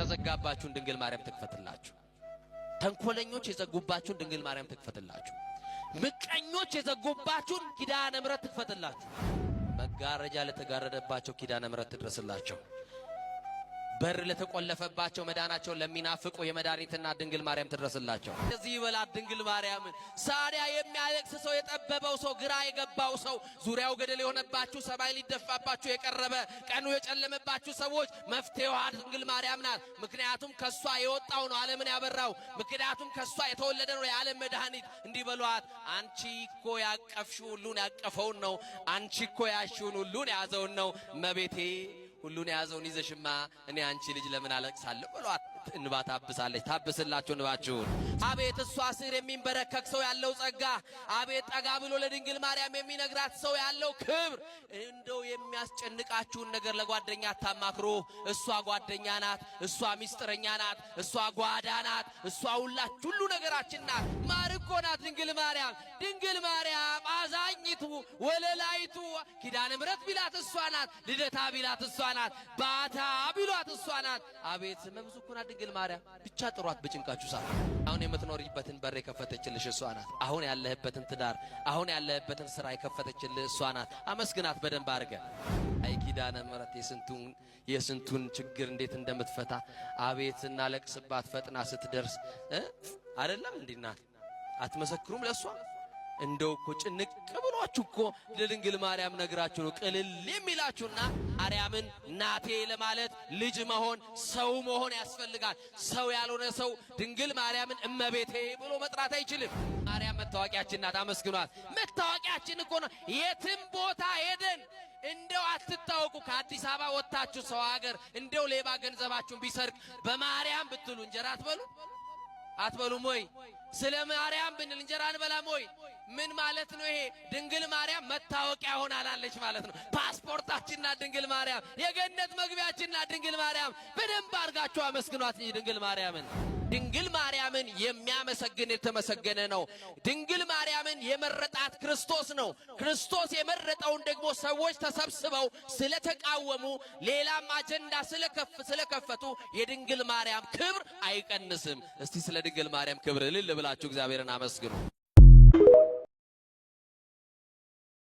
የተዘጋባችሁን ድንግል ማርያም ትክፈትላችሁ። ተንኮለኞች የዘጉባችሁን ድንግል ማርያም ትክፈትላችሁ። ምቀኞች የዘጉባችሁን ኪዳነ ምሕረት ትክፈትላችሁ። መጋረጃ ለተጋረደባቸው ኪዳነ ምሕረት ትድረስላቸው። በር ለተቆለፈባቸው መዳናቸውን ለሚናፍቁ የመድኃኒትና ድንግል ማርያም ትድረስላቸው። እዚህ ይበላት ድንግል ማርያምን። ሳዲያ የሚያለቅስ ሰው፣ የጠበበው ሰው፣ ግራ የገባው ሰው፣ ዙሪያው ገደል የሆነባችሁ፣ ሰማይ ሊደፋባችሁ የቀረበ ቀኑ የጨለመባችሁ ሰዎች መፍትሄዋ ድንግል ማርያም ናት። ምክንያቱም ከሷ የወጣው ነው ዓለምን ያበራው። ምክንያቱም ከሷ የተወለደ ነው የዓለም መድኃኒት። እንዲህ በሏት፣ አንቺ እኮ ያቀፍሽው ሁሉን ያቀፈውን ነው። አንቺ እኮ ያሽውን ሁሉን የያዘውን ነው። እመቤቴ ሁሉን የያዘውን ይዘሽማ እኔ አንቺ ልጅ ለምን አለቅሳለሁ ብሏት እንባ ታብሳለች። ታብስላችሁ እንባችሁን። አቤት እሷ ስር የሚንበረከክ ሰው ያለው ጸጋ፣ አቤት ጠጋ ብሎ ለድንግል ማርያም የሚነግራት ሰው ያለው ክብር። እንደው የሚያስጨንቃችሁን ነገር ለጓደኛ አታማክሩ። እሷ ጓደኛ ናት፣ እሷ ሚስጥረኛ ናት፣ እሷ ጓዳ ናት፣ እሷ ሁላችሁ ሁሉ ነገራችን ናት። ማር እኮ ናት ድንግል ማርያም። ድንግል ማርያም አዛኝቱ ወለላይቱ፣ ኪዳነ ምሕረት ቢላት እሷ ናት፣ ልደታ ቢላት እሷ ናት፣ ባታ ቢሏት እሷ ናት። አቤት ስመ ብዙ እኮ ናት ድንግል ማርያም። ብቻ ጥሯት በጭንቃችሁ ሰዓት። አሁን የምትኖሪበትን በር የከፈተችልሽ እሷ ናት። አሁን ያለህበትን ትዳር፣ አሁን ያለህበትን ስራ የከፈተችልህ እሷ ናት። አመስግናት በደንብ አድርገ። አይ ኪዳነ ምሕረት የስንቱን ችግር እንዴት እንደምትፈታ፣ አቤት እናለቅስባት ፈጥና ስትደርስ አይደለም እንዲህ ናት። አትመሰክሩም ለእሷ? እንደው እኮ ጭንቅ ብሏችሁ እኮ ለድንግል ማርያም ነግራችሁ ነው ቅልል የሚላችሁና ማርያምን ናቴ ለማለት ልጅ መሆን ሰው መሆን ያስፈልጋል። ሰው ያልሆነ ሰው ድንግል ማርያምን እመቤቴ ብሎ መጥራት አይችልም። ማርያም መታወቂያችን ናት። አመስግኗት። መታወቂያችን እኮ ነው። የትም ቦታ ሄደን እንደው አትታወቁ። ከአዲስ አበባ ወጥታችሁ ሰው ሀገር እንደው ሌባ ገንዘባችሁን ቢሰርቅ በማርያም ብትሉ እንጀራ አትበሉ አትበሉም ወይ? ስለ ማርያም ብንል እንጀራ አንበላም ወይ? ምን ማለት ነው ይሄ? ድንግል ማርያም መታወቂያ ሆናላለች ማለት ነው። ፓስፖርታችን ናት ድንግል ማርያም፣ የገነት መግቢያችን ናት ድንግል ማርያም። በደንብ አድርጋችሁ አመስግኗት ድንግል ማርያምን። ድንግል ማርያምን የሚያመሰግን የተመሰገነ ነው። ድንግል ማርያምን የመረጣት ክርስቶስ ነው። ክርስቶስ የመረጠውን ደግሞ ሰዎች ተሰብስበው ስለተቃወሙ፣ ሌላም አጀንዳ ስለከፈቱ የድንግል ማርያም ክብር አይቀንስም። እስቲ ስለ ድንግል ማርያም ክብር እልል ብላችሁ እግዚአብሔርን አመስግኑ።